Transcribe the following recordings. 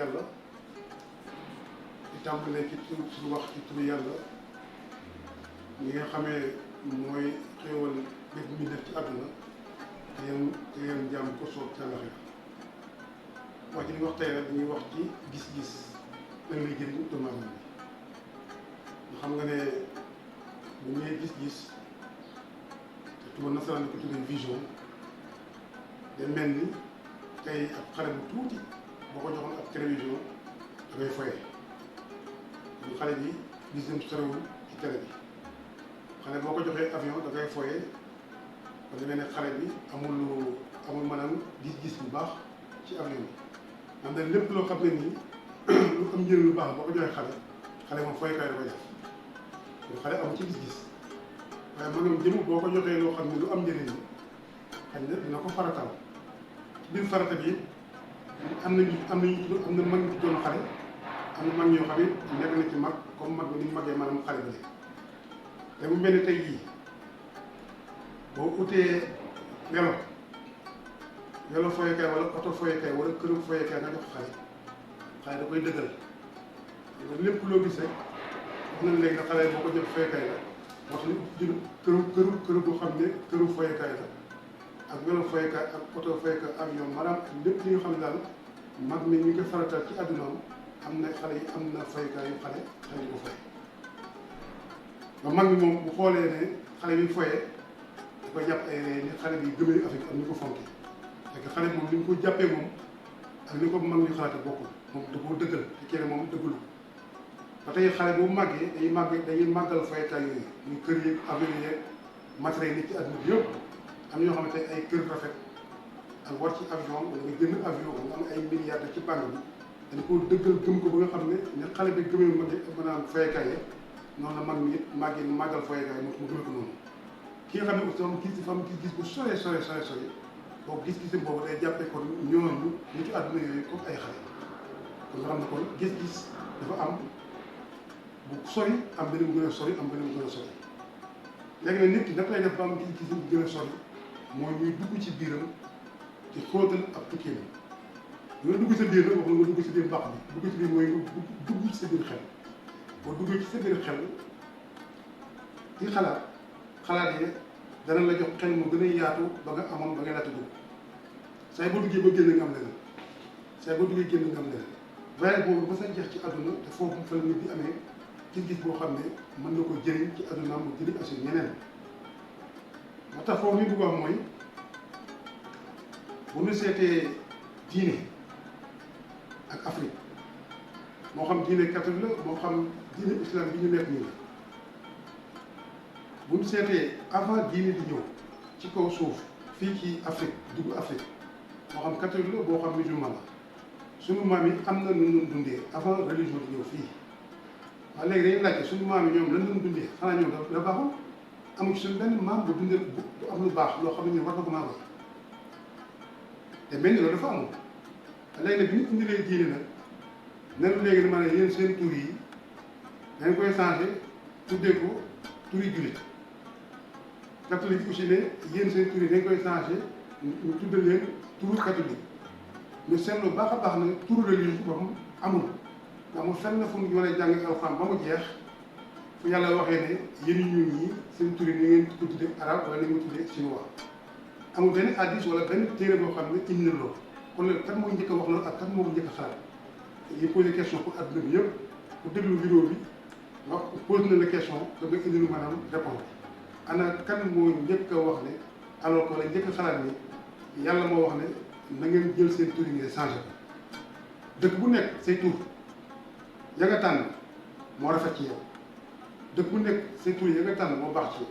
yàlla di tàmbalee ci suñu wax ci turu yàlla ñi nga xamee mooy xéewal lépp ñu def ci àdduna te yéen jàmm ko soob ca laxe wax ji ñu wax tey rek dañuy wax ci gis-gis lan lay jëriñ doomu aadama bi nga xam nga ne bu ñëwee gis-gis te tuba nasaraan ko tuddee vision day mel ni tey ab xale bu tuuti boo ko joxoon ab télévision da ngay foye kon xale bi gisam sorewul ci télé bi xale boo ko joxee avion da ngay foye kon demee ne xale bi amul maanaam gis-gis bu baax ci avion bi man de lépp loo xam ne nii lu am njëriñ lu baax boo ko joxee xale moom foyekaay da koy def kon xale amul ci gis-gis waaye maanaam jëm boo ko joxee loo xam ne lu am njëriñ la xañ na dina ko faratal ci biir farata bi am na mag ñu doon xale am na mag ñoo xam ne nekk na ci mag comme mag bi ni mu magee maanaam xale bi léegi te mu mel ni tey jii boo utee welo foyekaay wala oto foyekaay wala këru foyekaay nga jox xale da koy dëggal lépp loo gis rek wax nañ léegi na xale boo ko jox foyekaay la wax ni jël këru boo xam ne këru foyekaay la ak welo foyekaay ak oto foyekaay avion maanaam lépp li nga xam ne daal mag mi ñu ko faratal ci àddunaam am na xale yi am na foyekaay yu xale yi ko foy ba mag mi moom bu xoolee ne xale bi foyee da koy jàpp ay ree ni xale bi gëmee Afrique am ni ko fonkee fekk xale bi moom ni ñu ko jàppee moom ak ni ko mag ñu xalaate bokkul moom da koo dëggal te kenn moom dëggul ba tey xale boobu màggee dañuy màggal foyekaay yooyu muy kër yeeg avion yeeg matériel yi ci àdduna bi yëpp am na ñoo xam ne tey ay kër rafet ak war ci avion wala nga jënd avion nga am ay milliards ci banque bi dañ ko dëggal gëm ko ba nga xam ne xale bi gëmee maanaam foyekaay yi noonu la mag mi it màggal foyekaay yi mu gëmee ko noonu ki nga xam ne aussi am gis-gis bu sore boobu gis-gisim boobu day jàppee kon ñooñu ñu ci àdduna yooyu comme ay xale kon nga xam ne kon gis-gis dafa am bu sori am beneen bu gën a sori am beneen bu gën a sori léegi nag nit ki naka lay def ba am gis-gis bu gën a sori mooy ñuy dugg ci biiram ci xóotal ab tukkiam nga dugg sa biir nag wax nga dugg si biir mbaq bi dugg si biir mooy nga dugg ci sa biir xel boo duggee ci sa biir xel ci xalaat yi dana la jox xel mu gën a yaatu ba nga amoon ba nga laata dugg say boo duggee ba génn nga am leneen say boo duggee génn nga am leneen voyage boobu ba sa jeex ci àdduna te foofu fa la nit di amee gis-gis boo xam ne mën na ko jëriñ ci àdduna mu jëriñ aussi ñeneen moo tax foofu li ñu bëgg wax mooy bu ñu seetee diine ak Afrique moo xam diine catholique la moo xam diine islam bi ñu nekk nii la bu ñu seetee avant diine di ñëw ci kaw suuf fii ci Afrique dugg Afrique moo xam catholique la boo xam musulman la suñu maam yi am na nu ñu dundee avant religion di ñëw fii waaye léegi dañuy laajte suñu maam yi ñoom lan la ñu dundee xanaa ñoom da baaxul amu ci suñu benn maam bu dundee bu am lu baax loo xam ne war na ko maa te mel ni loolu dafa amul léegi nag bi ñu indilee diine nag nenu léegi dama ne yéen seen tur yi dañ koy changé tuddee ko turi jullit catholique aussi ne yéen seen tur yi dañ koy changé ñu tudde leen turu catholique ñu seetlu baax a baax ne turu religieux ci boppam amul fenn fu ñu war a jàng alxuraan ba mu jeex fu yàlla waxee ne yéen ñun ñi seen tur yi ni ngeen ko tuddee arabe wala ni ngeen ko tuddee chinois amul benn hadiis wala benn téere boo xam ne indi na loolu kon loolu kan moo njëkk a wax loolu ak kan moo njëkk a xalaat yi posé question pour adduna bi yëpp pour déglu vidéo bi wax pose na la question te nga indi lu maanaam répondre ana kan moo njëkk a wax ne alors que la njëkk a xalaat ni yàlla moo wax ne na ngeen jël seen tur yi ngeen changé ko dëkk bu nekk say tur ya nga tànn moo rafet ci yow dëkk bu nekk say tur ya nga tànn moo baax ci yow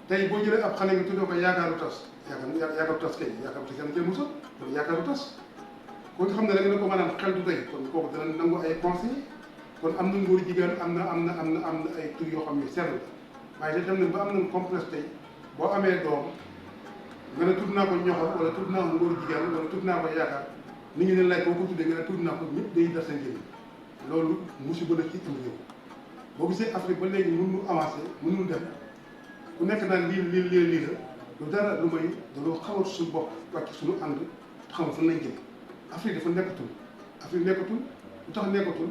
tey boo jëlee ab xale nga tuddee ko yaakaaru tas yaakaaru tas kay yaakaaru tas yàlla jël musa loolu yaakaaru tas ko nga xam ne da nga ne ko maanaam xel du doy kon kooku dana nangu ay conseil kon am na ngóor jigéen am na ay tur yoo xam ne seetlu la waaye dem nañ ba am nañ complexe tey boo amee doom nga ne tudd naa ko ñoxor wala tudd naa ko ngóor jigéen wala tudd naa ko yaakaar nit ñi ne laaj boo ko tuddee nga ne tudd naa ko ñëpp day dar seen génn loolu musiba la ci am réew boo gisee Afrique ba léegi mënul avancé mënul dem ku nekk naan lii la lu dara lu may dañoo xamal suñu bopp wàcc suñu ànd xamal fan lañ jëm Afrique dafa nekkatul Afrique nekkatul lu tax nekkatul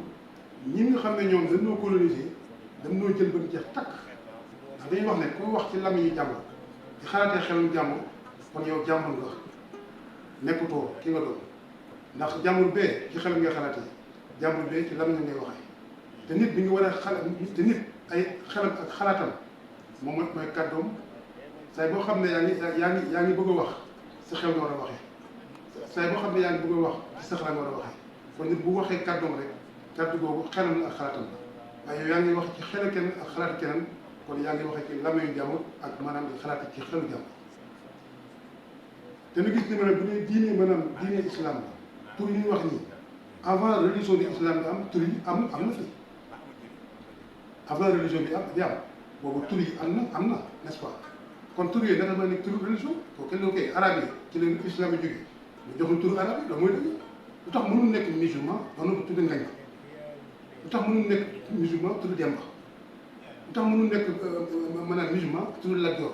ñi nga xam ne ñoom dañoo colonisé dañoo jël ba ñu jeex takk ndax dañuy wax ne ku wax ci lam yi jàmbur di xalaatee xelum jàmbur kon yow jàmbur nga nekkutoo ki nga doon ndax jàmbur bee ci xelam ngay xalaatee jàmbur bee ci lam ñu ngay waxee te nit bi nga war a xalaat te nit ay xelam ak xalaatam moom mooy kàddoom saay boo xam ne yaa ngi bëgg a wax sa xel nga war a waxee saay boo xam ne yaa ngi bëgg a wax ci sa xel nga war a waxee kon nit bu waxee kàddoom rek kàddu googu xelam la ak xalaatam la waaye yow yaa ngi wax ci xelu kenn ak xalaatu keneen kon yaa ngi waxee ci làmmiñu jàmbur ak maanaam di xalaat ci xelu jàmbur te nu gis ni maanaam bu dee diine maanaam diine islam la tur yi ñuy wax nii avant religion bi islam bi am tur yi am na fi avant religion bi am boobu tur yi am na n'est-ce pas kon tur yooyu naka ma nekk turu religion kooku kenn koy arabe yi ci leen islam yi jógee ñu jox ñu turu arabe yi loolu mooy dëgg lu tax mënul nekk musulman doon na ko tudd ngañ lu tax mënul nekk musulman tudd Demba lu tax mënul nekk maanaam musulman tudd Lat Joor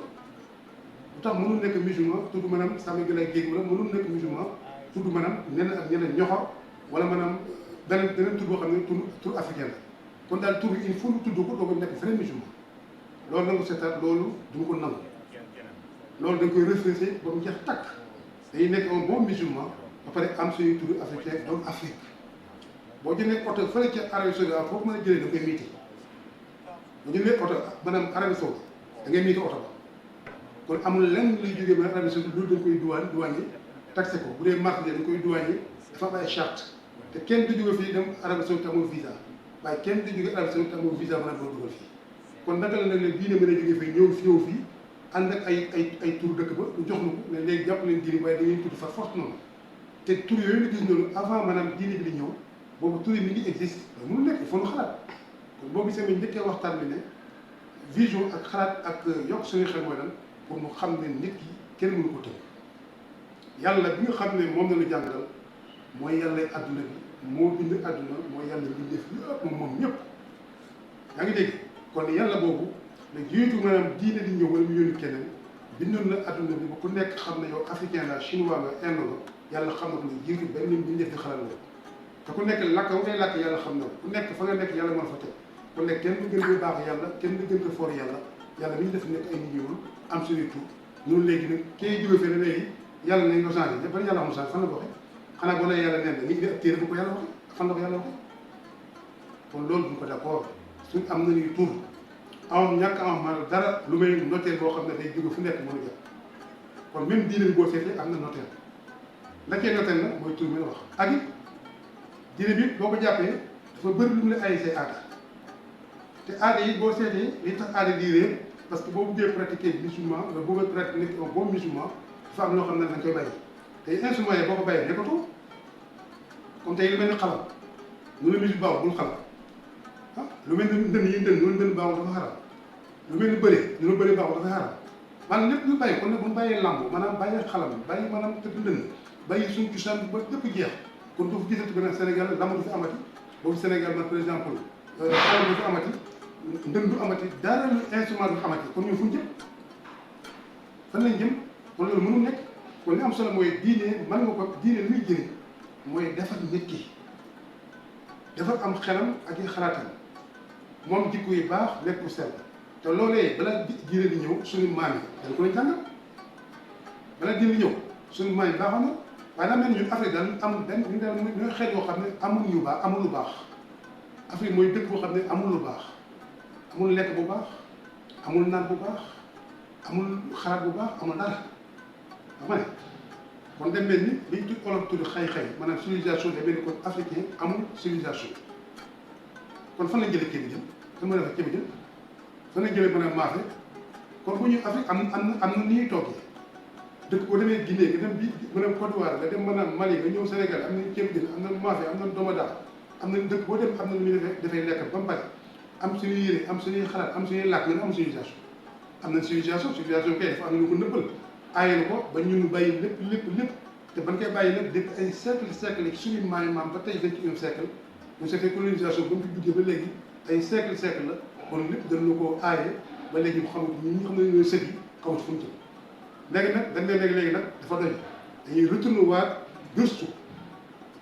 lu tax mënul nekk musulman tudd maanaam Samba Galaye Guèye wala mënul nekk musulman tudd maanaam ñeneen ak ñeneen ñoxor wala maanaam beneen tur boo xam ne tur africain la kon daal tur il faut ñu tudd ko doo ko nekk vrai musulman loolu nangu seetaat loolu du ko nangu loolu dañ koy refléter ba mu jeex takk dañuy nekk un bon musulman ba pare am suñuy turu africain donc Afrique boo jëlee oto fële ca Arabie Saoudite foofu mën a jëlee da ngay miite boo jëlee oto maanaam Arabie Saoudite da ngay miite oto ba kon amul lenn luy jógee ba Arabie Saoudite loolu dañ koy douane taxé ko bu dee marché dañ koy douane dafa am ay charte te kenn du jóge fii dem Arabie Saoudite amul visa waaye kenn du jóge Arabie Saoudite amul visa mën a doo dugal fii kon naka la nag leen diine mën a jógee fii ñëw fii ànd ak ay tur dëkk ba ñu jox na ko ne léegi jàpp leen diine waaye da ngeen tudd far force noonu te tur yooyu nga gis noonu avant maanaam diine bi di ñëw boobu tur yi mi ngi existe loolu mënu nekk il faut ñu xalaat kon boo gisee ma njëkkee waxtaan bi ne vision ak xalaat ak yokk suñu xel mooy lan pour mu xam ne nit ki kenn mënu ko tënk yàlla bi nga xam ne moom la ñu jàngal mooy yàlla adduna bi moo bind adduna mooy yàlla mbindeef yëpp moom ñëpp yaa ngi dégg kon yàlla boobu la jiitu maanaam diine di ñëw wala mu yónni keneen bindoon na adduna bi ba ku nekk xam ne yow africain la chinois nga indo la yàlla xam na ko ne jiitu benn mbindeef di xalaat loolu te ku nekk lakk nga koy lakk yàlla xam na ko ku nekk fa nga nekk yàlla mën fa teg ku nekk kenn du gën ko baax yàlla kenn du gën ko for yàlla yàlla bi ñu def nekk ay nit ñëwul am suñuy tur ñun léegi nag kay jóge fee ne léegi yàlla nañ ko changé ban yàlla amul changé fan la ko waxee xanaa boo nee yàlla nen na ngi indi ab téere bu ko yàlla waxee fan la ko yàlla waxee kon loolu duñ ko d'accord suñ am nañuy tur amam ñàkk amam maanaam dara lu may notaire boo xam ne day jóge fu nekk mën a jot kon même diine bi boo seetee am na notaire la cee notaire nag mooy tur mi la wax ak it diine bi boo ko jàppee dafa bëri lu mu la ay say aada te aada yi boo seetee li tax aada di réer parce que boo buggee pratiquer musulman nga bëgg a pratiquer nekk un bon musulman dafa am loo xam ne dañ koy bàyyi te instrument yi boo ko bàyyee nekkatoo comme tey lu mel ni xalam lu ne musique baaxul bul xalam ah lu mel ni ndën yi ndën lu ndën baaxul dafa xaram lu mel ni bëri lu bëri baaxul dafa xaram maanaam lépp ñu bàyyi kon nag bu ñu bàyyee làmb maanaam bàyyi xalam bàyyi maanaam tëdd ndën bàyyi suñu cosaan ba lépp jeex kon du fi gisati beneen Sénégal làmb du fi amati boobu Sénégal man par exemple xalam du fi amati ndën du amati dara lu instrument du amati kon ñun fu ñu jëm fan lañ jëm kon loolu mënul nekk kon li am solo mooy diine mën nga ko diine li muy jëriñ mooy defar nit ki defar am xelam ak i xalaatam moom jikko yi baax lépp sell te loolee balaa diine di ñëw suñu maam yi dañ ko lañ jàngal balaa diine di ñëw suñu maam yi baaxoon na waaye daa mel ni ñun Afrique daal am benn ñu daal ñooy xeet yoo xam ne amul yu baax amul lu baax Afrique mooy dëkk boo xam ne amul lu baax amul lekk bu baax amul naan bu baax amul xalaat bu baax amul dara dama ne kon dem mel ni liñ tudd olof tudd xay-xay maanaam civilisation day mel ni kon africain amul civilisation kon fan lañ jëlee ceeb bi jëm fan ma defee ceeb bi jëm fan lañ jëlee maanaam maafe kon bu ñu Afrique am na ni ñuy toggee dëkk boo demee Guinée nga dem bi maanaam Côte d'Ivoire nga dem maanaam Mali nga ñëw Sénégal am nañ ceeb bi am na maafe am na domada am na dëkk boo dem am na lu ñuy defee lekk ba mu pare am suñuy yére am suñuy xalaat am suñuy làkk nga am civilisation am na civilisation kay dafa am na ñu ko nëbbal aaye na ko ba ñun bàyyi lépp te ban koy bàyyi nag depuis ay siècle suñu maam ba tey 21e siècle bu fekkee colonisation ba mu fi duggee ba léegi ay siècle la kon lépp dañ la koo aaye ba léegi mu xamante ñi nga xam ne ñooy sët yi xamut fu mu jëm léegi nag dañ leen léegi nag dafa doy dañuy retourner waat gëstu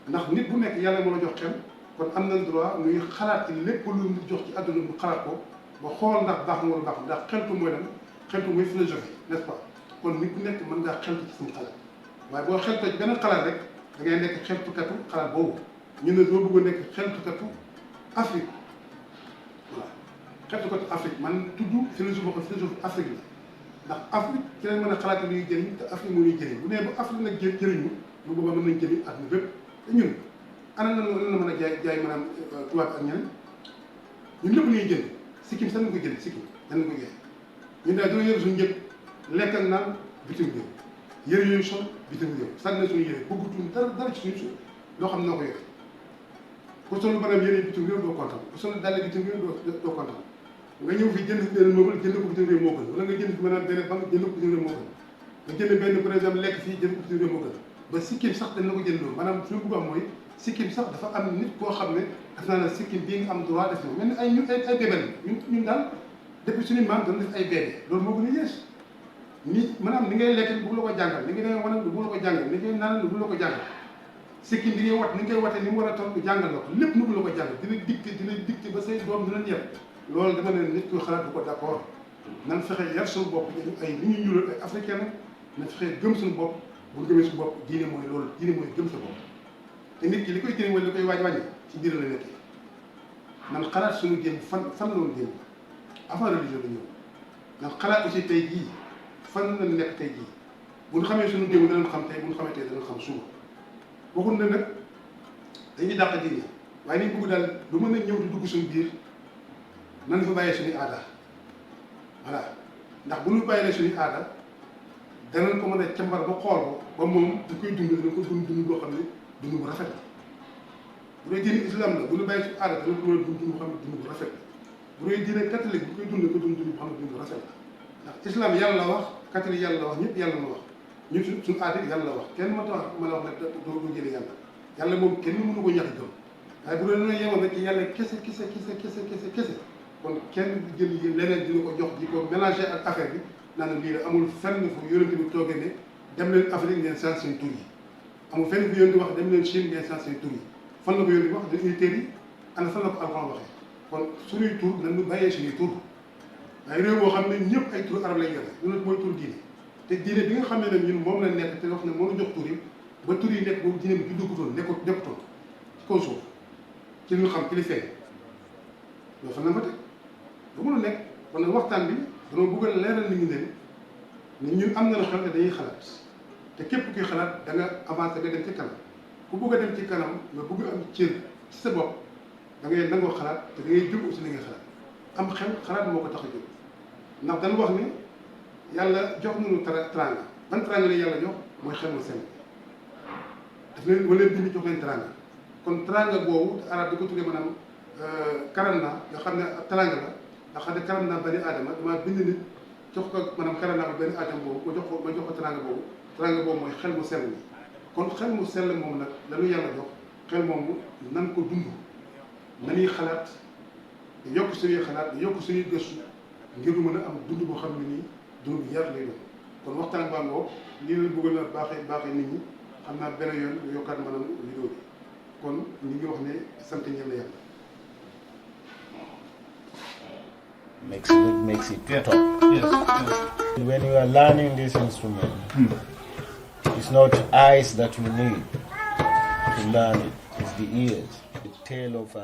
ndax nit bu nekk yàlla moo la jox xel kon am nañ droit ñuy xalaat ci lépp lu nit jox ci àdduna mu xalaat ko ba xool ndax baax na wala baax ndax xeltu mooy lan xeltu mooy philosophie n'est-ce pas kon nit ku nekk mën ngaa xeltu ci suñu xalaat waaye boo xeltoo ci benn xalaat rek da ngay nekk xeltukatu xalaat boobu ñu ne doo bëgg a nekk xeltukatu Afrique voilà xeltukatu Afrique man tudd philosophie boo xam philosophie Afrique la ndax Afrique ci lañ mën a xalaat luy jëriñ te Afrique moo ñuy jëriñ bu nee ba Afrique nag jëriñu bu boobaa mën nañ jëriñ àdduna bépp te ñun ana lan la mën a jaay maanaam tubaab ak ñeneen ñun lépp ñuy jënd sikkim sax nañ ko jënd sikkim dañ ko jaay ñun daal dina yor suñu njëkk lekk ak naan bitim réew yëre yooyu sol bitim réew sànni na suñu yëre bëggutuñ dara ci suñu suuf loo xam ne noo ko yore ku sol maanaam yëre bitim réew doo kontaan ku sol daal bitim réew doo kontaan nga ñëw fi jënd benn meuble jënd ko bitim réew moo gën wala nga jënd fi maanaam benn banque jënd ko bitim réew moo gën nga jënd benn par exemple lekk fii jënd ko bitim réew moo gën ba sikkim sax dañ la ko jënd loolu maanaam suñu bëgg am mooy sikkim sax dafa am nit koo xam ne daf naa la sikkim bii nga am droit def na mel ni ay bébé ñun daal depuis suñu maam dañ def ay bébé loolu moo gën a yées ni maanaam ni ngay lekk bu la ko jàngal ni ngay wane bu la ko jàngal ni ngay naan bu la ko jàngal sikkim bi ngay wat ni ngay watee ni mu war a toll jàngal la ko lépp nu la ko jàngal dina dicté ba say doom dinañ yem loolu dama ne nit koy xalaat bu ko d'accord nan fexe yar suñu bopp ay li ñu ñuulal ay africain nag na fexe gëm suñu bopp bu gëmee suñu bopp diine mooy loolu diine mooy gëm sa bopp te nit ki li koy diine mooy li koy wàññi ci biir la nekkee nan xalaat suñu démb fan la woon démb avant religion la ñëw nan xalaat aussi tey jii fan la nekk tey jii bu ñu xamee suñu démb danañ xam tey bu ñu xamee tey danañ xam suba waxul na nag dañuy dàq diine waaye nañ bëgg daal du mën a ñëw di dugg suñu biir nan fa bàyyee suñuy aada voilà ndax bu ñu bàyyee suñuy aada danañ ko mën a càmbar ba xool ko ba moom du koy dund dana ko dund boo xam ne dund bu rafet la bu dee diine islam la bu ñu bàyyi suñu aada dana ko mën a dund boo xam ne dund bu rafet la bu dee diine catholique bu koy dund ko dund boo xam ne dund bu rafet la ndax islam yàlla la wax catholique yàlla la wax ñëpp yàlla la wax ñun suñu aada yàlla la wax kenn ma tax mën a wax ne doo jëlee yàlla moom kenn mënu ko ñàkk gëm waaye bu dee dañoo yemoon rek ci yàlla kese kon kenn jël leneen dina ko jox di ko mélanger ak affaire bi naan lii la amul fenn fu yonent bi toogee ne dem leen Afrique ngeen changé seen tur yi amul fenn fu yonent wax dem leen Chine ngeen changé seen tur yi fan la ko yonent wax dañuy téer yi ana fan la ko Alxuraan waxee kon suñuy tur nañu bàyyee suñuy tur waaye réew boo xam ne ñëpp ay tur arab lay yore lu nekk mooy tur diine te diine bi nga xam ne nag ñun moom la nekk te wax ne moo la jox tur yi ba tur yi nekk boobu diine bi juddugutoon nekkutoon ci kaw suuf ci li ñu xam ci li feeñ loolu fan la fa teg lu mën a nekk kon nag waxtaan bi dañoo bëgg a leeral nit ñi ne ñun am na la xel te dañuy xalaat te képp kuy xalaat da nga avancé nga dem ci kanam ku bëgg a dem ci kanam nga bëgg am cër ci sa bopp da ngay nangoo xalaat te da ngay jóg aussi li ngay xalaat am xel xalaat moo ko tax a jóg ndax dañu wax ni yàlla jox nañu teraanga ban teraanga la yàlla jox mooy xel mu sell daf leen wala bind jox leen teraanga kon teraanga boobu te arab di ko tuddee maanaam karam naa nga xam ne teraanga la nga xam ne karam naa bani aadama damaa bind nit jox ko maanaam karam naa ba benn aadama boobu ma jox ko teraanga boobu mooy xel mu sell mi kon xel mu sell moom nag lañu yàlla jox xel moomu nan ko dund nañuy xalaat di yokk suñuy xalaat di yokk suñuy gëstu ngir mën a am dund boo xam ne nii dund bu yar lay doon kon waxtaan baa ngoo lii la bëgg na baaxee nit ñi xam naa benn yoon ñu yokkaat maanaam vidéo bi kon ñu ngi wax ne sant ñeen la yàlla makes it better. Yes. When you are learning this instrument, it's not eyes that you need to learn it, it's the ears. The tale of